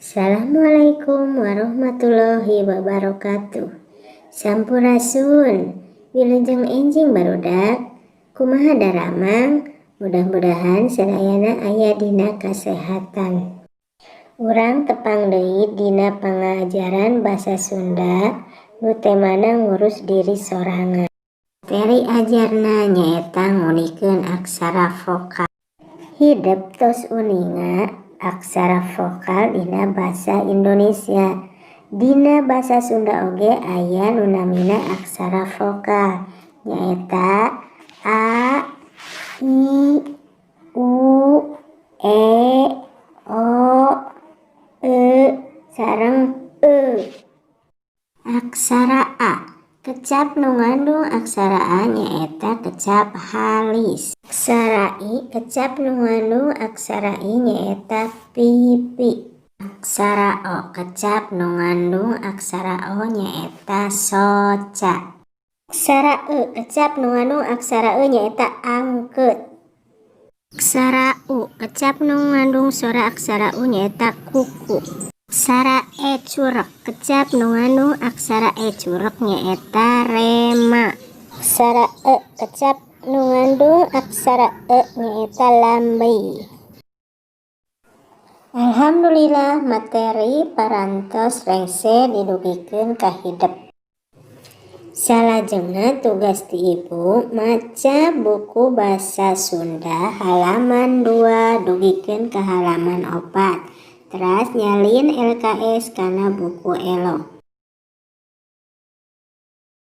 Assalamualaikum warahmatullahi wabarakatuh. Sampurasun. Wilujeng enjing, barudak. Kumaha daramang? Mudah-mudahan sadayana aya dina kasehatan. Urang tepang deui dina pangajaran basa Sunda nu temana ngurus diri sorangan. Materi ajarna nyaeta ngunikeun aksara vokal. Hidep tos uninga aksara vokal dina basa Indonesia. Dina basa Sunda oge aya nu namina aksara vokal, nyaeta a, i, u, e, o, e, sareng e. Aksara A. Kecap nu ngandung aksara A nyaeta kecap halis. Aksara I. Kecap nu ngandung aksara I nyaeta pipi. Aksara O. Kecap nu ngandung aksara O nyaeta soca. Aksara E. Kecap nu ngandung aksara E nyaeta angkeut. Aksara U. Kecap nu ngandung sora aksara U nyaeta kuku. Aksara E curek. Kecap nu ngandung aksara E curek nyaeta rema. Aksara E. Kecap nu ngandung aksara E nyaeta lambey. Alhamdulillah, materi parantos rengse didugikeun ka hidep. Salajengna, tugas ti Ibu maca buku basa Sunda halaman 2 dugikeun ka halaman 4, teras nyalin LKS kana buku elok.